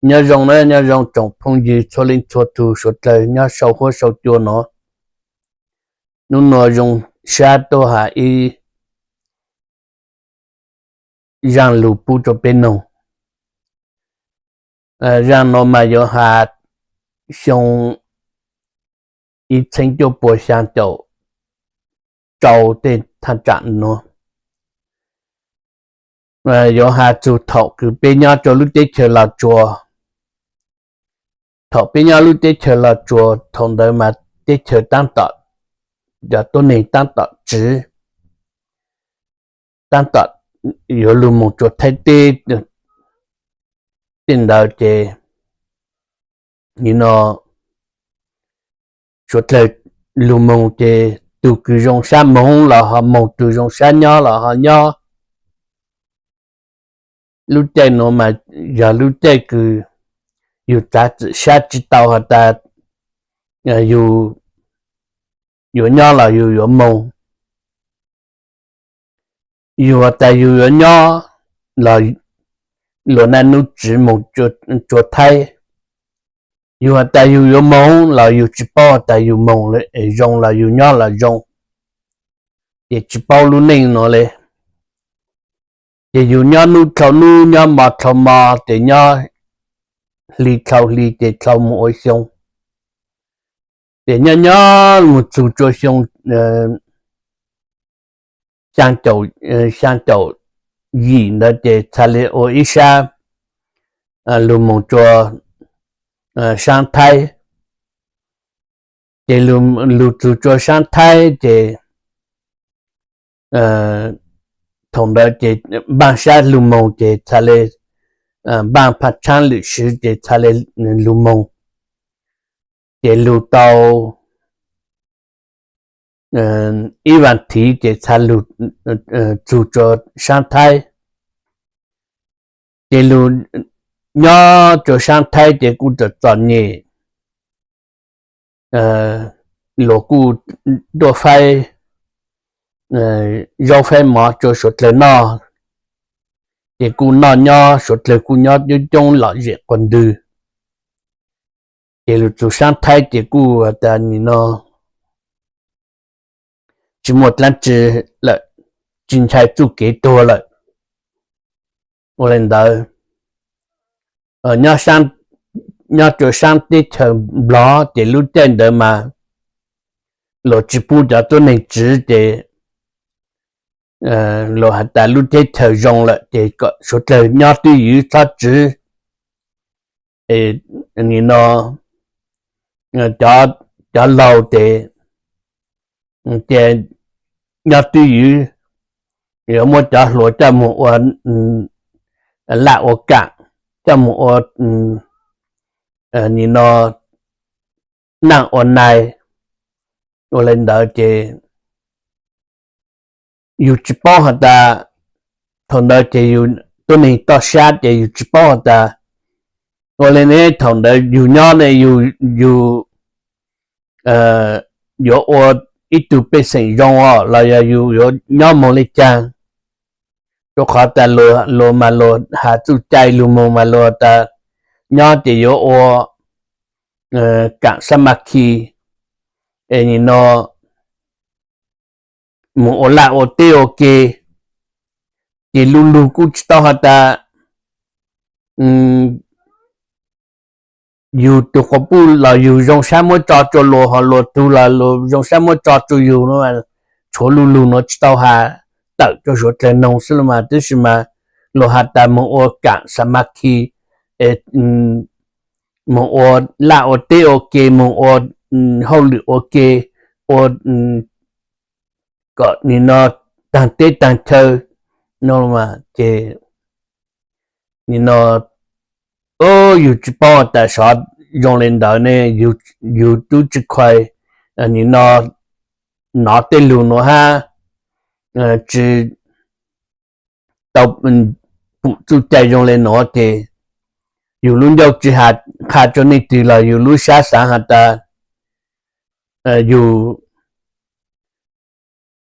Nyob zoo na, nyob zoo tsoom phooj ywg txhua leej txhua tus suav dlawg nyob sau huab sau cua no. Hnub no zoo sab tuaj has ib zaj lus pub rau peb noog. Zaj no mas yuav has xyoo ib txheeb cuaj puas xyaa caum rau tej thaj tsam no. Yuav has txug thaum kws peb nyob rua lub teb chaws Los Tsuas. Thaum peb nyob lub teb chaws Los Tsuas thaum ntawd mas teb chaws taab tom, cov tuab neeg taab tom tsiv, taab tom yuav lug moog rua Thaib teb. Tej ntawd ces nim no suav dlawg lug moog ces tug kws zoo sab moog los ho moog, tug zoo sab nyob los ho nyob. Lub caij nuav mas yog lub caij kws yug txav txim sab tsi tau has tas yug yuav nyob los yug yuav moog. Yug has tas yug yuav nyob los luas naj nub tsiv moog rua Thaib. Yug has tas yug yuav moog los yug tsi paub has tas yug moog zoo los yug nyob los zoo, ces tsi paub lub neej nuav le. Ces yug nyob nub dlhau nub, nyob mo dlhau mo, ces nyob hli dlhau hli ces dlhau moog ua xyoo. Ces nyob nyob moog txug rua xyoo xyaa caum, xyaa caum yim ntawd ces txhad le ua ib sab lug moog rua saab Thaib. Ces lug txug rua saab Thaib ces thaum ntawd ces npaaj sab lug moog ces txhad le npaaj phaaj tshaab lwm sw ces txhad le lug moog. Ces lug tau ib vaam thiv ces txhad lug txug rua saab Thaib. Ces lug nyob rua saab Thaib ces kuj txom txom nyem, luas kuj tuaj faib zaub faib mov rua suav dlawg noj, ces kuj noj nyob, suav dlawg kuj nyob coob coob lom zem quas ntwg. Ces lug txug saab Thaib ces kuj has tas nim no tsi muaj dlaab tsi lawm, tsi ntshai txuj kev tuag lawm. Ua le ntawd, nyob rua saab teb chaws Nplog ces lub caij ntawd mas luas tsi pub cov tuab neeg tsiv ces luas has tas lub teb chaws zoo lawm ces kom suav dlawg nyob twj ywm txhob tsiv. Nim no cov laug ces cia nyob twj ywm, yuav muab cov hluas coj moog ua laj ua kaam, coj moog ua nim no naaj ua nai. Ua le ntawd ces yug tsi paub has tas, thaum ntawd ces yug tuab neeg toj sab ces yug tsi paub has tas ua le ne, thaum ntawd yug nyob ne yug yuav ua ib tug pej xeem zoo os los yog yug yuav nyob moog le caag. Rua qhov tas luas mas luas has txuj cai, lug moog mas luas tas nyob ces yuav ua kaam sab ma khi, es nim no moog ua laj ua teb ua ke, ces lu lug kuj tsi tau has tas yug tug quas puj los yug zoo sab muab tso rua luas, ho luas tug los zoo sab muab tso rua yug no. Tshuav lu lug nuav tsi tau has tawm rua suav dlawg noog xwb los mas, tab sis mas luas has tas moog ua kaam sab ma khi, moog ua laj ua teb ua ke, moog ua hauj lwm ua ke, ua kom nim no taag teb taag chaw no mas ces nim no yug tsi paub tas sov zoo le ntawd ne, yug tub tsi khuais, nim no nov tej lug nuav hab tsi tau pum txuj cai zoo le nuav ces yug lub ncauj tsi has qha rua leej twg los yug lub sab xaav has tas yug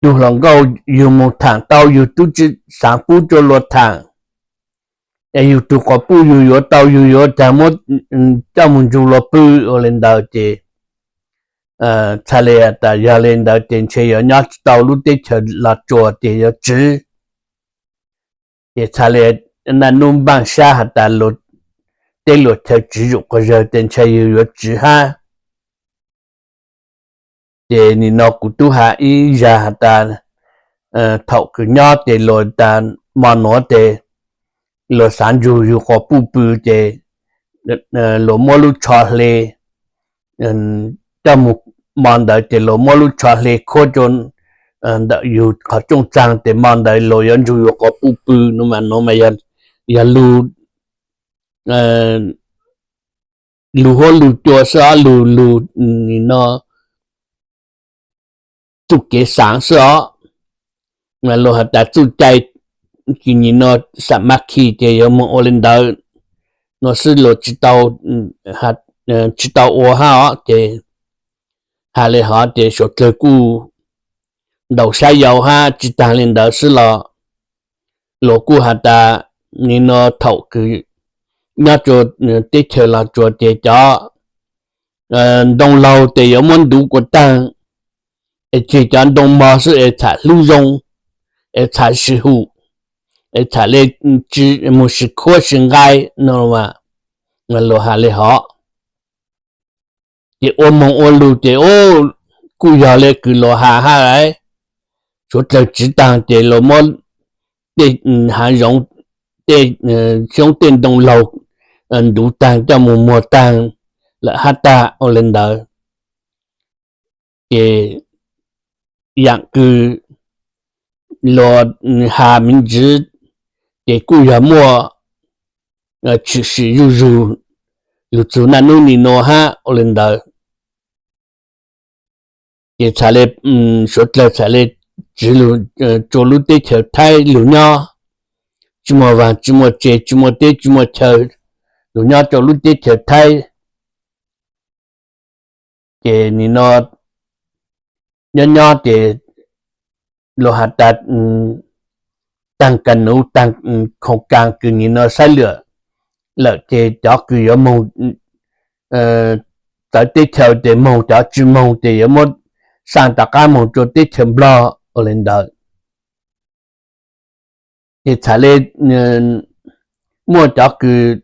tug hluas nkauj yug moog thaam tau yug tub tsi xaav pub rua luas thaam. yog yus tug quas puj yus yuav tau yus yuav tag muab coj mus ntsug luag pw ua li ntawd ces txhais li tas yog li ntawd ces ntshe yuav nyob tsis tau lub teb chaws Los Tsuas ces yuav tsiv. Ces txhais li naj nub npaaj sab has tas teb luag chaw tsiv zuj quas zawg ces ntshe yus yuav tsiv hab. Ces nim no kuv tub has ib zag has tas thaum kws nyob ces luag tas mo nuav ces luag xav ntsug yus quas puj pw ces luag muab lub tsho hle coj mus, mo ntawd ces luag muab lub tsho hle khuab rua ntawm yus qhov rooj txaag ces mo ntawd luag yuav ntsug yus quas puj pw no mas, no mas yog lug huab lug cua xwb os, lug lug nim no txuj kev xaav xwb os. Mas luag has tas txuj cai kws nim no xam ma khi ces yuav moog ua li ntawd no xwb, luag tsis tau ua hab os. Ces has li hov ces suav dlawg kuj ntaus sab yau hab tsis taag li ntawd xwb los luag kuj has tas nim no thaum kws nyob rua teb chaws Los Tsuas ces cov ntoo laug ces yuav muab ntuv kuas taag, es tseg cov ntoo mog xwb es txham hlub zoo, es txham sim hum, es txham le moog sim khuab sim nqai no, luag has li hov. Ces ua moog ua lug ces kuj yog le kws luag has hab lawm. Suav dlawg tsiv taag ces luag muab tej hav zoov, tej xyoob tej ntoo laug ntuv taag coj mus muag taag lawm hab tag ua li ntawd. Ces yaam kws luag has me ntsis ces kuj yog muaj tshwm sim zuj zug lug txug naj nub nim no hab ua li ntawd. Ces txham le suav dlawg txham le tsiv lug rua lub teb chaws Thaib lug nyob, tsis muaj vaag tsis muaj tsev tsis muaj teb tsis muaj chaw, lug nyob rua lub teb chaws Thaib. Ces nim no nyob nyob ces luag has tas taag kas nuv taag khoom kaas kws nim no saib lwm lawm ces cov kws yuav moog txawv teb chaws ces moog, cov tsis moog ces yuav muab xaa rov qaab moog rua teb chaws Nplog ua li ntawd. Ces txham le muaj cov kws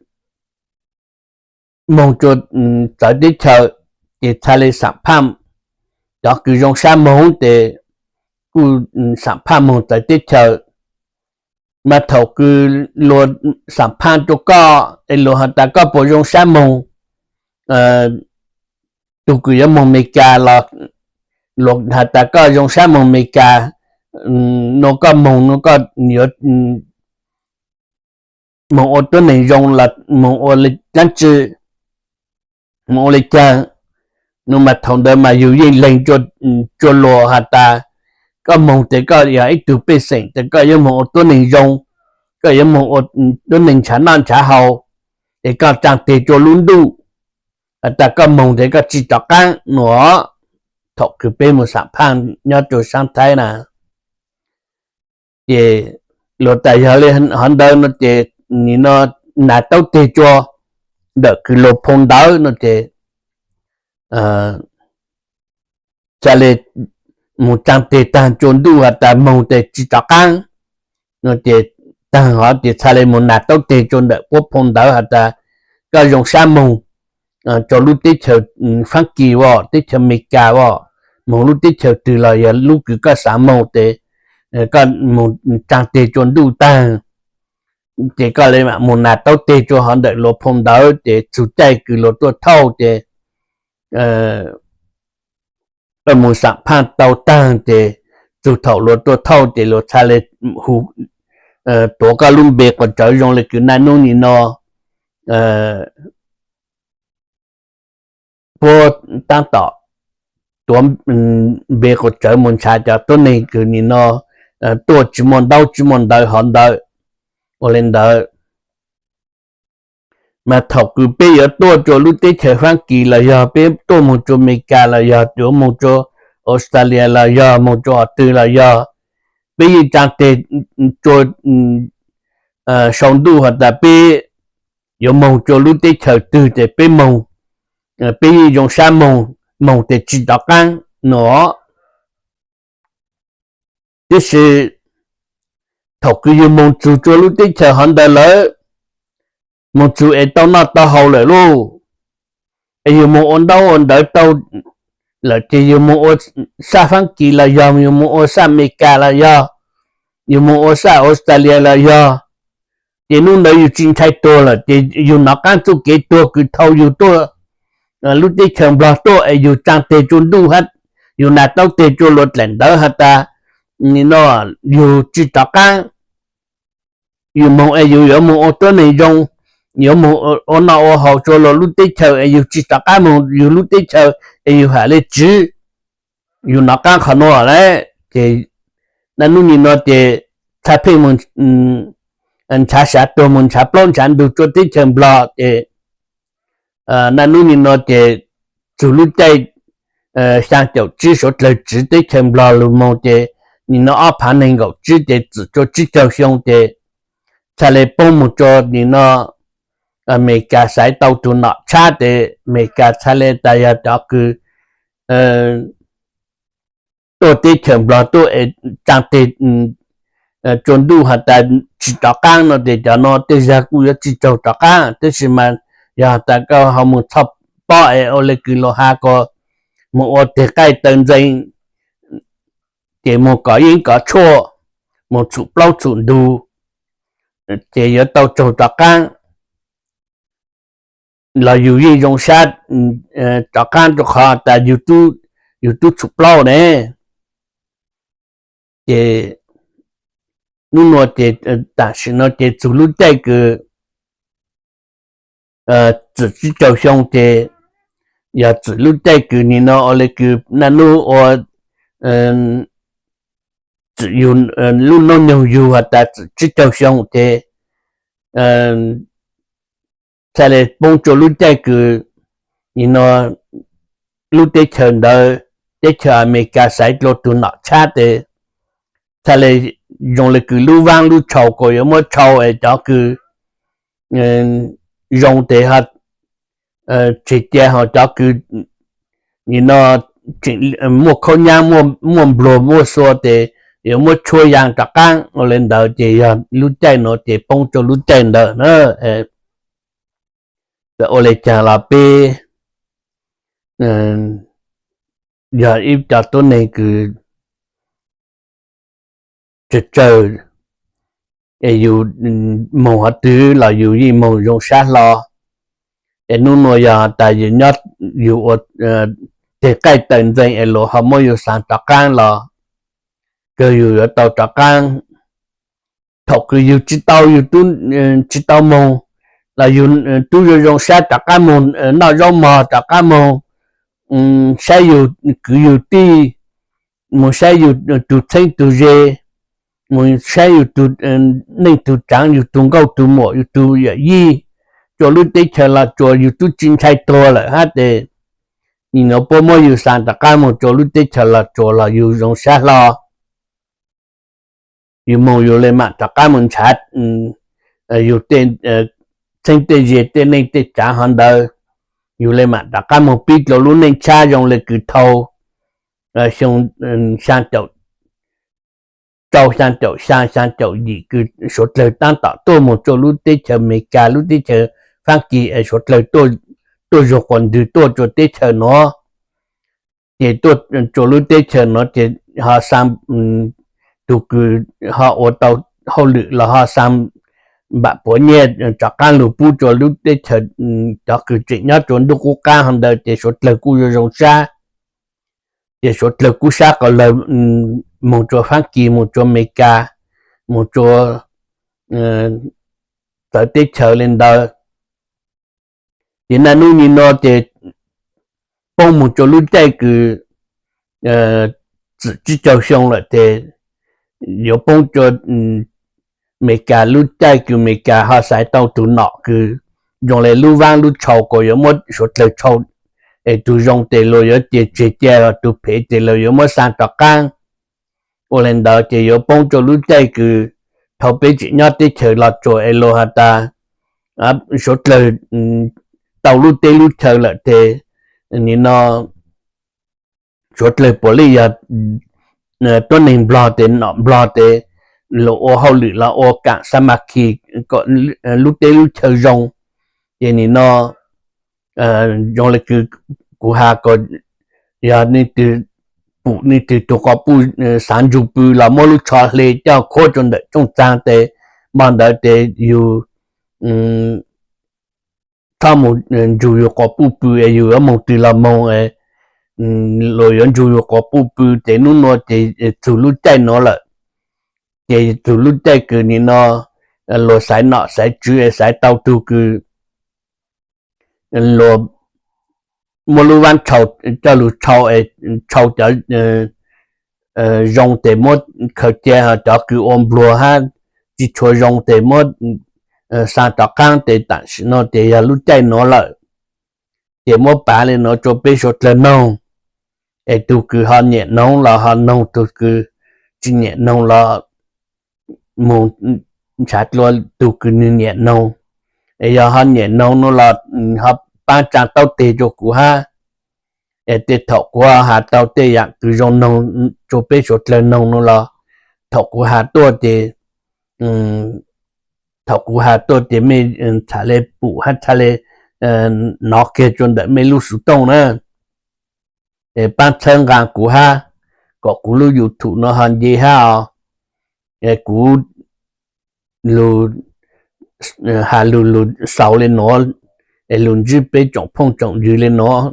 moog rua txawv teb chaws ces txhaj le xam phaj, cov kws zoo sab moog ces kuj xam phaj moog txawv teb chaws. Mas thaum kws luag xam phaj rua koj es luag has tas koj puas zoo sab moog, tug kws yuav moog Amelikas los luag has tas koj zoo sab moog Amelikas, nua koj moog nua koj yuav moog ua tuab neeg zoo los moog ua dlaab tsi, moog ua li caag. Nua mas thaum ntawd mas yug yeej leeg rua luag has tas koj moog tes koj yog ib tug pej xeem tes koj yuav moog ua tuab neeg zoo, koj yuav moog ua tuab neeg nrhav noj nrhav haus, es koj tsaa teg rua lub ntuj, has tas koj moog tes koj tsi rov qaab nua. Thaum kws peb moog xam phaj nyob rua saab Thaib na, ces luag tas yog li hov ntawd no ces nim no nas taub teg rua ntawm kws luag phoo ntawv no ces txhaj le moog tsaa teg taag rua ntuj has tas moog tes tsi rov qaab no ces taag hov ces txhaj le moog nas taub teg rua ntawm puab phoo ntawv has tas koj zoo sab moog rua lub teb chaws Faab Kis as, teb chaws Amelikas as, moog lub teb chaws twg los yog lub kws koj xaav moog tes koj moog tsaa teg rua ntuj taag ces koj le moog nas taub teg rua hov ntawm luag phoo ntawv ces txug caij kws luag tuaj thauj ces koj moog xam phaj tau taag ces txug thaum luag tuaj thauj ces luag txhaj le hu tuav koj lub npe quas tsawv zoo le kws naj nub nim no puab taab tom tuav npe quas tsawv moog nrhav cov tuab neeg kws nim no tuaj tsi muaj ntaub tsi muaj ntawv hov ntawd. Ua le ntawd mas thaum kws peb yuav tuaj rua lub teb chaws Faab Kis los yog peb tuaj moog rua Amelikas los yog tuaj moog rua Australia los yog moog rua qhov twg los yog, peb yeej tsaa teg rua sau ntuj has tas peb yuav moog rua lub teb chaws twg tes peb moog, peb yeej zoo sab moog, moog tes tsi rov qaab no. Tiam sis thaum kws yug moog txug rua lub teb chaws hov ntawd lawm, moog txug es tau noj tau haus lawm lauj, es yug moog ua ntaub ua ntawv tau lawm ces yug moog ua sab Faab Kis los yog, yug moog ua sab Amelikas los yog, yug moog ua sab Australia los yog, ces nub ntawd yug tsi ntshai tuag lawm ces yug nov qaab txuj kev tuag kws thau yug tuaj lub teb chaws Nplog tuaj es yug tsaa teg rua ntuj hab, yug nas taub teg rua luas dlaim ntawv has tas, no, yug tsi rov qaab, yug moog es yug yuav moog ua tuab neeg zoo, yuav moog ua noj ua haus rua luas lub teb chaws es yug tsi rov qaab moog yug lub teb chaws es yug has le tswv, yug nov qaab qhov nuav lawm ces naj nub nyem no ces txhaj pheej moog ntshav sav tuag moog ntshav plaub ntshav ntug rua teb chaws Nplog ces naj nub nyem no ces txug lub caij xyaa caum tsib suav dlawg tswv teb chaws Nplog lug moog ces nyem no ob phaav neeg nkaum tsib ces txwm rua tsib caug xyoo ces txhaj le poob moog rua nyem no Amelikas xaiv tau tug nom tshab ces Amelikas txhaj le tas yog cov kws tuaj teb chaws Nplog tuaj es tsaa teg rua ntuj has tas tsi rov qaab no ces cov no tej zag kuj yuav tsi raug rov qaab, tab sis mas yog has tas koj ho moog txhoj pob es ua le kws luas has ko, moog ua teg qaij taw ntxees ces moog kov yeeb kov tshuaj, moog txhum plaub txhum ntug ces yuav tau raug rov qaab los yug yeej zoo sab rov qaab rua qhov tas yug tub txhum plaub ne. Ces nub nua ces tam sim no ces txug lub caij kws txwm tsib caug xyoo ces yog txwm lub caij kws nyem no ua le kws naj nub ua txwm yug lub noob nyoog yug has tas txwm tsib caug xyoo ces txhaj le poob rua lub caij kws nyem no lub teb chaws ntawd, teb chaws Amelikas xaiv dlua tug nom tshab tes txhaj le zoo le kws lub vaab lub tshau kuas yuav muab tshau es cov kws zoo tes ho tseg cia, ho cov kws nyem no muaj khaub nyaab muaj npluag muaj xua tes yuav muab tshuab yaa rov qaab. Ua le ntawd ces yog lub caij nuav ces poob rua lub caij ntawd na. Ua le caag los peb yog ib co tuab neeg kws tsawg tsawg, es yus moog qhov twg los yus yeej moog zoo sab hlo. Es nub nua yog tas yus nyob yus ua teg qaij taw ntxees es luas ho muab yus xaa rov qaab los kawg yus yuav tau rov qaab. Thaum kws yug tsi tau, yug tub tsi tau moog los yug tub zoo zoo sab rov qaab moog noj zaub mog, rov qaab moog saib yug kwv yug tij, moog saib yug tug txheeb tug ze, moog saib yug tug neej tug tsaav, yug tug nkauj tug muam, yug tug yawm yij, rua lub teb chaws Los Tsuas yug tub tsi ntshai tuag lawm hab tes nyem no puab muab yug xaa rov qaab moog rua lub teb chaws Los Tsuas los yug zoo sab hlo. Yug moog yug le maam rov qaab moog ntshav yug tej txheeb tej ze tej neej tej tsaav hov ntawd, yug le maam rov qaab moog pib dlua lub neej tshab zoo le kws dhau xyoo xyaa caum rau, xyaa caum xyaa, xyaa caum yim kws suav dlawg taab tom tuaj moog rua lub teb chaws Amelikas, lub teb chaws Faab Kis es suav dlawg tuaj zug quas ntwg tuaj rua teb chaws nuav. Ces tuaj rua lub teb chaws nuav ces ho xaa, tug kws ho ua tau hauj lwm los ho xaa npam puav nyiaj rov qaab lug pub rua lub teb chaws, cov kws tseem nyob rua ntuj qub qaab hov ntawd ces suav dlawg kuj zoo zoo sab. Ces suav dlawg kuj sab qos lawg moog rua Faab Kis, moog rua Amelikas, moog rua txawv teb chaws le ntawd. Ces naj nub nyem no ces poob moog rua lub caij kws txwm tsib caug xyoo lawm ces yuav poob rua Amelikas lub caij kws Amelikas ho xaiv tau tug nom kws zoo le lub vaab lub tshau kuas yuav muab suav dlawg tshau, es tug zoo tes luas yuav cia tseg cia, tug phem tes luas yuav muab xaa rov qaab. Ua le ntawd ces yuav poob rua lub caij kws Thaum peb tseem nyob teb chaws Los Tsuas es luag has tas suav dlawg tau lub teb lub chaw lawm tes nim no suav dlawg puav leej yog tuab neeg Nplog tes nom Nplog tes los ua hauj lwm los ua kaam xab mas khis kom lub teb lub chaw zoo. Ces nim no zoo le kws kuv has ko, yog nej twg pum nej twg tug quas puj xaav ntsug pw los muab lub tsho hle coj khuab rua ntawm tsooj txaag tes, mo ntawd tes yug txhob moog ntsug yug quas puj pw es yug yuav moog twg los moog, luag yuav ntsug yug quas puj pw ces nub nua ces txug lub caij nuav lawm. Ces txug lub caij kws nim no luag xaiv nom xaiv tswv es xaiv tau tug kws luag muab lub vaab tshau coj lug tshau es tshau cov zoo tes muab khaws cia, ho cov kws ua npluag hab tsi tshua zoo tes muab xa rov qaab. Tes tam sim no ces yog lub caij nuav lawm, ces muab pav le nuav rua peb suav dlawg noog, es tug kws ho nyam noog los ho noog, tug kws tsi nyam noog los moog nrhav dlua tug kws nwg nyam noog. Es yog ho nyam noog nuav los ho paab tsaa taub teg rua kuv hab. Es tej thaum kuv has tau tej yaam kws zoo noog rua peb suav dlawg noog nuav los thaum kuv has tuaj ces, thaum kuv has tuaj ces mej txhaj le pum hab txhaj le nov kiag rua ntawm mej lub xuv tooj na. Es paab txhawb nqaa kuv hab, kom kuv lub YouTube nuav ho nce hab os. Es kuv lug has lug lug xaus le nuav, es lug ntsib peb tsoom phooj tsoom ywg le nuav.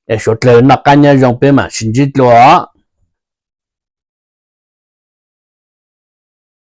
Es suav dlawg noj qaab nyob zoo, peb maam sib ntsib dlua.